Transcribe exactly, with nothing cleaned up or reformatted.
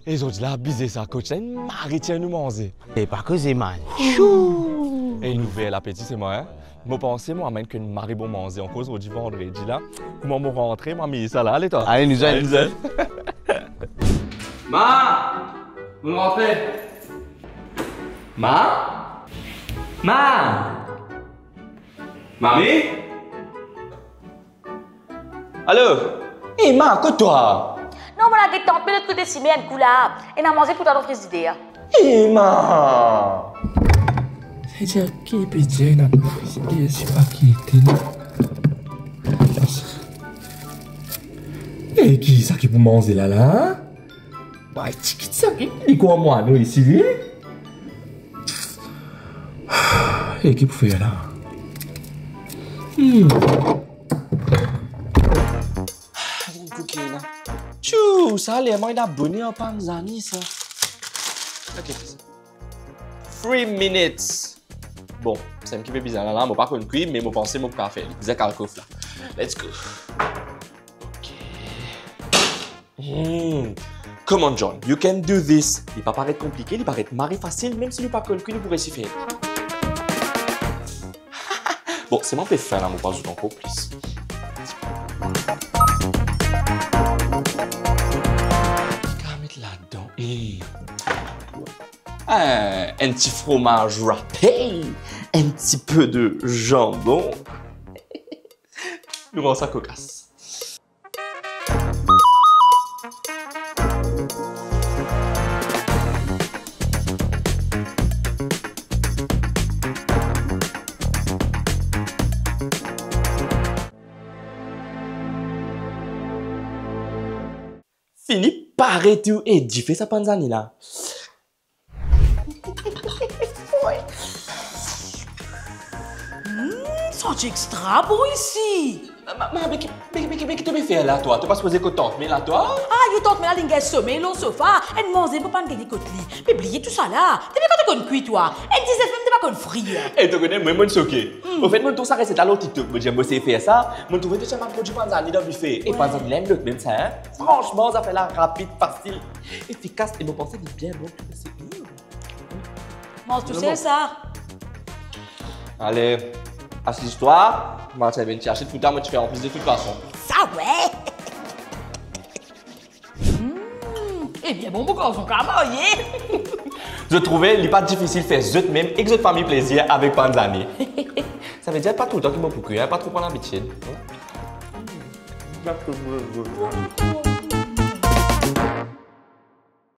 E zordi la, bizet sa kot sa, enn mari tir nou manze. E pa koze, man. Chou! E nou ver lapeti, se mwa, en? Mo panse mo amenn enn mari bon manze ankor zordi vandredi la. Kouma mo rantre, mo amenn sa la, ale twa. Ale, nou al. Ale, nou al. Ma! Mo rantre. Ma? Ma? Mami? Alo? E ma, kot twa? Non, mo la get tanpe lot kote sime enn kou la. Ena manze pou twa dan frizider. E ma! Savedir ki pe dir ena frizider, se pa ki ete la. E ki sa ki pou manze la la? Bay, ti kit sa ki li kwa mwa nou isi, li? E ki pou fer la? Hmm. Enn kouki la. Tchou, sa ler mwa ena bone ar panzani sa. Ok, sa. Three minutes. Bon, sa enn ki pe bizar la, la, mo pa konn kwi, me mo panse mo pou kapav fer li. Zek al kof la. Let's go. Ok. Hmm. Come on, John, you can do this. Li pa paret konplike, li paret mari fasil, mem si nou pa konn kwi, nou pou resi fer. Bon, se mwa pe fin la, mo pou azout ankor plis. Ki kav met ladan? Hmm. Eh, enn ti fromaz rape, enn ti pe de zanbon. Nou rann sa kokas. Fini pare tou e dife sa panzani la. Hmm, santi extra bon isi. Ma, ma, ma, me ki, me, me, me ki to pe fer la, twa? To pa sipoze kot tante Mel la, twa? Ah, yo tante Mel la, linn gagn somey lor sofa. Enn manze mo pa'nn gagne kot li. Me bliye tousala. Depi kan to konn kwi, twa? Enn dizet mem to pa konn frir. E to kone, mwa, mo soke. Hmm. Anfet, mo trouv sa reset la lor TikTok. Mo dir, mo sey fer sa. Mo trouve to ti amenn prodwi panzani dan bife. E panzani la enn lot mem sa, en. Fransman, zafer la rapid, fasil, efikas, e mo panse li bien bon tou osi. Hmm. Manz tousel sa. Ale, asiz twa, mo al servi enn ti asiet pou twa, mo ti fer anplis de tout fason. Sa, we. Hmm, ebien, bon, mo garson kapav marye. Zot trouve, li pa difisil fer zot mem ek zot fami plezir avek panzani. Savedir pa toultan ki mo pou kwi, en, pa tro pran labitid. Hmm.